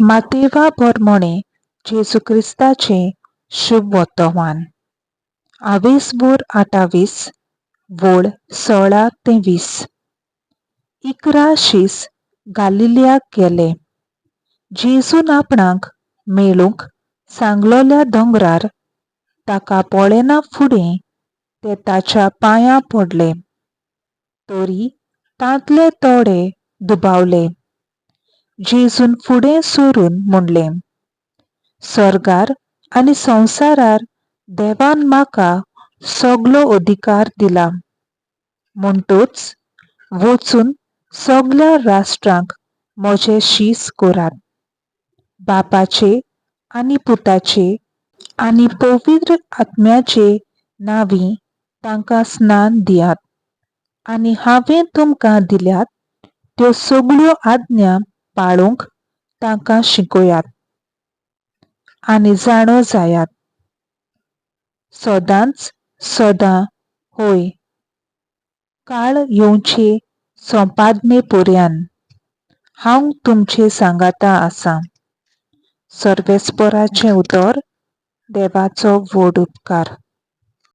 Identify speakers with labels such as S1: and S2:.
S1: मातेवा पोरमोणें जेजू क्रिस्ताचें शुभ वर्तमान. आवेसभोर आठावीस वोळ 16 ते 20. 11 शीस गालिलियाक गेले. जेजून आपणाक मेळूंक सांगलोल्या दोंगरार ताका पळयना फुडें ते ताच्या पांयां पडले. तरी तांतले थोडे दुबावले. जेजून फुडें सरून म्हणलें, स्वर्गार आनी संवसारार देवान म्हाका सगलो अधिकार दिला. म्हणटूच वचून सगल्या राष्ट्रांक म्हजे शीस करात. बापाचे आनी पुताचे आनी पवित्र आत्म्याचे नांवी तांकां स्नान दियात आनी हांवें तुमकां दिल्यात त्यो सगल्यो आज्ञा पाळूंक तांकां शिकयात. आनी जाणो जायात, सदांच सदां होय काळ येवचे सोंपादने पर्यान हांव तुमचे सांगाता आसा. सर्वेस्पराचें उतर. देवाचो व्हड उपकार.